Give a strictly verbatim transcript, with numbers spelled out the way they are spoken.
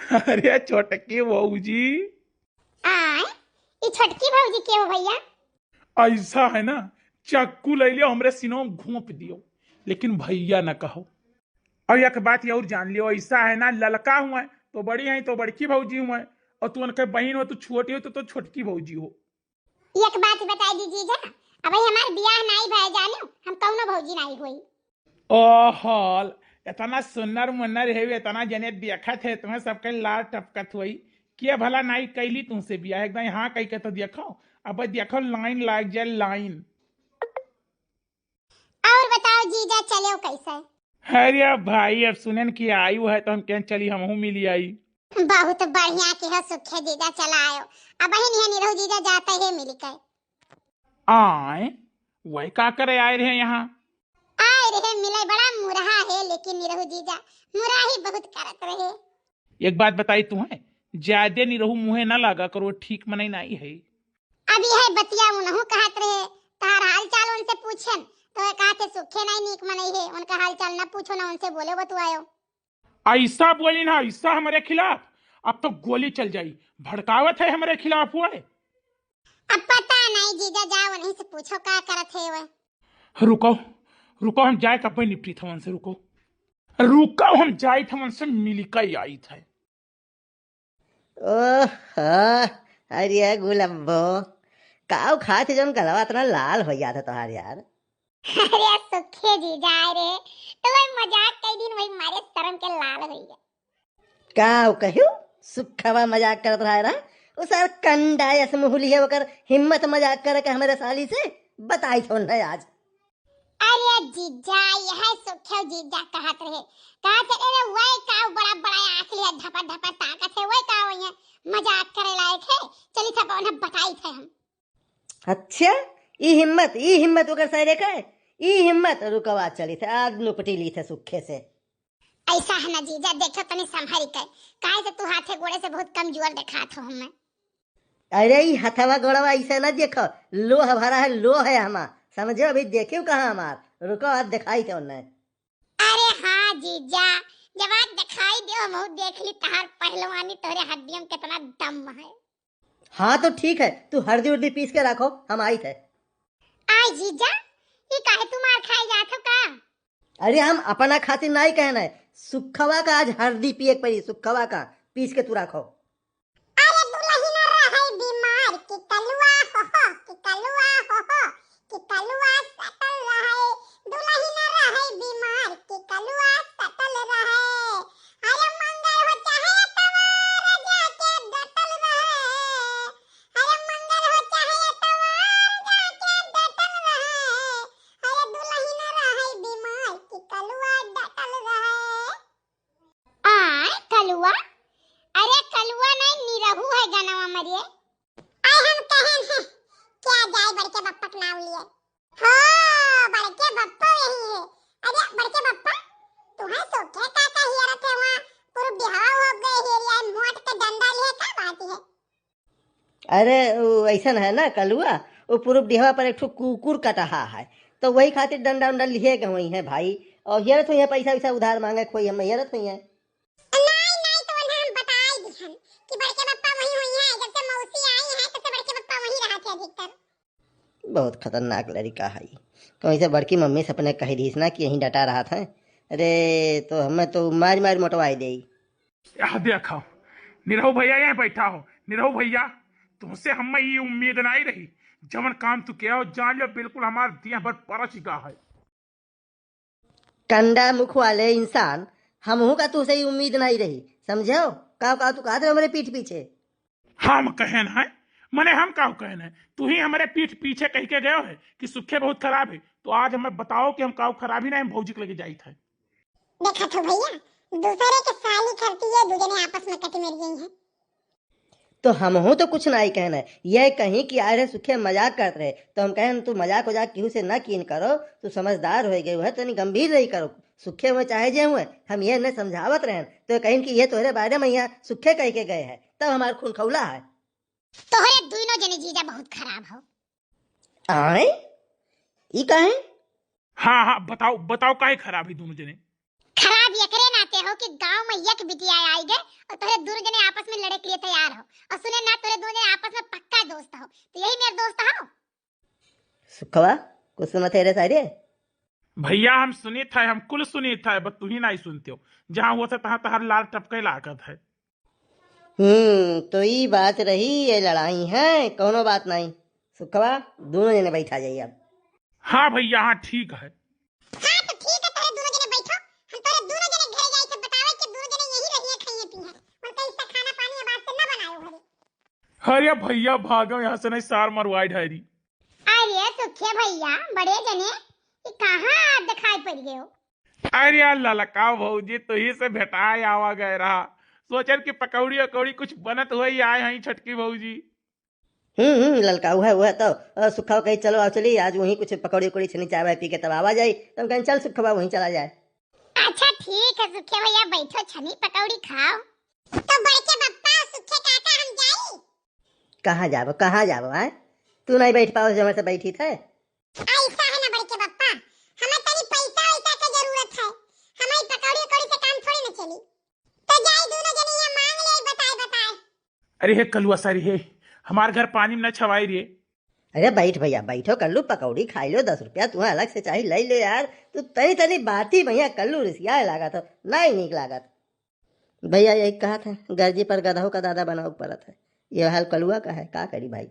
अरे छोटकी भौजी। आय, ई छोटकी भौजी के हो भैया? ऐसा है ना, चाकू ले लियो, हमरे सीनों में घोंप दियो, लेकिन भैया न कहो। और एक बात ये और जान लियो, ऐसा है ना, ललका हुआ है तो बड़ी है, तो बड़की भौजी हुआ है, और तू उनके बहन हो, तू छोटी हो, तो, तो छोटकी भौजी हो। एक बात बताई दी जीजा, अब हमार बियाह नाई भय जानो, हम कौनो भौजी नाई होई। ओहल, इतना सुन्नर मुन्नर है, इतना जने देखत है, तुम्हें सबके लार टपकत होई। के भला नाई कैली तुमसे बियाह? एकदम हाँ कह के तो देखो, अब देखो लाइन लाग जाए, लाइन। और बताओ जीजा, चलो कैसे? अरे भाई, अब सुनेन कि आयु है तो हम कहेन चली हमहू मिली आई। बहुत बढ़िया कि हो सुखे जीजा चला आयो। अब ही निरहू जीजा जाते ही मिल के। आए, वही का करे आए रहे यहाँ? आए रहे मिले, बड़ा मुरहा है, लेकिन निरहू जीजा मुरहा ही बहुत करत रहे। एक बात बताई तुम्हें, ज्यादा निरहू मुँहे ना लागा करो, ठीक मनई नाई है। अब यह बतिया उनहू कहत रहे, तहार हाल चाल उनसे पूछेन, तो वे कहते सुखे नाई नीक मनई है, उनका हाल चाल ना पूछो ना उनसे बोले बतुआयो। ऐसा बोली ना, ऐसा हमारे खिलाफ, अब तो गोली चल जाई, भड़कावत है हमारे खिलाफ हुआ है। अब पता नहीं जीजा, जाओ उन्हीं से पूछो का करत है वे। रुको, रुको, हम जाए कब निपटी था उनसे, रुको, रुको, हम जाए थे उनसे मिल के आई थे। ओह, अरे गुलम्बो, काऊ खात है जौन गलवा इतना लाल हो जात है तोहार यार? अरे सुखे जीजा रे, तो वही मजाक कई दिन वही मारे शर्म के लाल हो गया। काऊ कहियो, सुखवा मजाक करत रहा है ना? उ सार कंडा यस मुहली है, ओकर हिम्मत मजाक करे के हमारे साली से बताई थोन है आज। अरे जीजा, यह सुखे जीजा कहत रहे, कहत रहे, "अरे वही का बड़ा बड़ा आँख लिया, ढपर ढपर ताकत है, वही का वही है, मजाक करे लायक है, चली सब उन्हें बताई थे हम।" अच्छा, ई हिम्मत, ई हिम्मत ओकर सारे का है? ई हिम्मत, रुकवा चली थे, आज नुपटी ली थे सुखे से। ऐसा है ना जीजा, देखो तनी संभरी के, काहे से तू हाथे गोड़े से बहुत कमजोर देखात हो हमें। अरे ई हथवा गोड़वा ऐसे ना देखो, लोह भरा है, लोह है हमार, समझो? अभी देखियो कहाँ हमार, रुको आज दिखाई थे उन्हें। अरे हाँ जीजा, जब आज दिखाई दे, हम देख ली तहार पहलवानी, तोहरे हड्डियों में कितना दम है। हाँ तो ठीक है, तू हरदी उर्दी पीस के रखो, हम आई थे। आई जीजा, ये काहे तू मार खाए जात हो का? अरे हम अपना खातिर नाई कहना है, सुखवा का आज हरदी पिए के पड़ी, सुखवा का पीस के तू रखो। अरे दुलहिन रहै बीमार कि कलुआ हो हो, कि कलुआ हो हो, कि कलुआ सटल रहै। दुलहिन रहै बीमार कि कलुआ सटल रहै। अरे मंगल हो चाहे एतवार जाके डटल रहै। अरे मंगल हो चाहे एतवार जाके डटल रहै। अरे दुलहिन रहै बीमार कि कलुआ डटल रहै। आय कलुआ, अरे कलुआ नहीं निरहू है गनवा मरिए। आय हम कहेन है, क्या जाए बड़के बप्पा के नाम लिए। हो, बड़के बप्पा यही है। अरे बड़के बप्पा, तुम्हें सोखे का का हियरत है वहाँ, पूरा बिहाव हो गए हेरिया, मोट के डंडा लिए का बात है? अरे, उ अइसन है ना कलुआ, उ पूरब डिहवा पर एक ठो कुकुर कटहा है, तो वही खातिर डंडा उंडा लिहे के हुई है भाई। और हियरत हुई है पैसा वैसा उधार मांगे के होई, हम हियरत हुई है। नाई, नाई, तो उन्हें हम बताई दिहन कि बड़के पप्पा वही हुई है, जब से मौसी आई है, तब से बड़के पप्पा वही रहा थे अधिकतर। बहुत खतरनाक लड़का है। तो ऐसे बड़की मम्मी से अपने कह दीस ना कि यहीं डटा रहा था। अरे, तो हमें तो मार मार मोटवाई दे। यह देखो, निरहू भैया यहीं बैठा हो। निरहू भैया, तुमसे हमें ये उम्मीद नहीं रही। जवन काम तू किया हो, जान लो, बिल्कुल हमार दिया भर परच गा है। कंडा मुख वाले इंसान, हमहू का तुमसे ये उम्मीद नहीं रही, समझे हो? का, का तू कहत रहे हमरे पीठ पीछे? हम कहन है, मने हम का कहन है? तू ही हमरे पीठ पीछे कह के गयो है कि सुखे बहुत खराब है, तो आज हमें बताओ कि हम का खराबी ना, हम भौजी के लगे जाइत है। देखा तो भैया, दूसरे के साली खरती ये दू जने आपस में कट मिल गई हैं। तो हमहू तो कुछ नाई कहन है, ये कहीं कि आए रहे सुखे मजाक करत रहे, तो हम कहन तू मजाक उजाक केहू से ना कीन करो, तू समझदार हो गए है, तनी गंभीर रही करो, सुखे हुए चाहे जे हुए, हम ये न समझावत रहन, तो कहीं कि ये तोहरे बारे में यहाँ सुखे कह के गए है, तब हमार खून खौला है। तोहरे दुइनो जने जीजा बहुत खराब हो। आए? ई काहे? हाँ, हाँ, बताओ, बताओ काहे खराब है दोनों जने? खराब एकरे नाते हो कि गांव में एक बिटिया आई गए और तोहरे दोनों जने आपस में लड़े के लिए तैयार हो। और सुने ना, तोहरे दोनों जने आपस में पक्का दोस्त हो, तो यही मेरे दोस्त हो। सुखवा, कुछ सुनत है रे सारे? भैया, हम सुनित है, हम कुल सुनित है, बस तू ही नहीं सुनते हो। जहाँ होत है, तहाँ तहार लार टपके लागत है। हम्म, तो ई बात रही, ये लड़ाई है, कौनो बात नहीं। सुखवा, दोनों जने बैठा जाइए अब। हाँ भैया, हाँ, ठीक है। हाँ, तो ठीक है, तोरे दोनों जने बैठो, हम तोरे दोनों जने घरे जाई के बतावे कि दोनों जने यही रहिए, खाइए, पिए, और कहीं से खाना पानी अब आज से न बनायो घरे। अरे भैया, भागो यहाँ से, नहीं सार मरवाई ढारी। अरे सुखे भैया, बड़े जने, ये कहाँ दिखाई पड़ गए हो? अरे यार ललका भौजी, तोही से भेटाए आवा गए रहा, सोचन कि पकौड़ी अकौड़ी कुछ बनत होई, आए हई छोटकी भौजी। हम्म, हम्म, ललका, उहे, उहे तो, अ, सुखवा कही, "चलो, आओ, चली, आज वहीं कुछ पकौड़ी उकौड़ी छनी, चाय वाय पी के तब आवा जाई।" तब कहें, "चल सुखवा, वहीं चला जाए।" अच्छा, ठीक है सुखे भैया, बैठो, छनी पकौड़ी खाओ। तो बड़के बप्पा, सुखे काका, हम जाई? कहाँ जाबो, कहाँ जाबो, आय? तू नहीं बैठ पाओ, जो हमरे से बैठी थे। ऐसा है ना बड़के बप्पा, हमें तनी पैसा वैसा के जरूरत है, हमारी पकौड़ी उकौड़ी से काम थोड़ी ना चली। तो जाई दोनों जने यहाँ मांग ले बताए बताए। अरे हे कलुआ सारी हे, हमार घर पानी में न छवाई रे। अरे बैठ भैया, बैठो, कल्लू पकौड़ी खाई लो, दस रुपया तुम्हें अलग से चाही, ले लो यार। तू तनी तनी बाती भैया कल्लू रिसियाए लागत हो, नहीं नीक लागत। भैया यही कहा था, गर्जी पर गधों का दादा बनाओ परत है। ये हाल कलुआ का है, का करी भाई?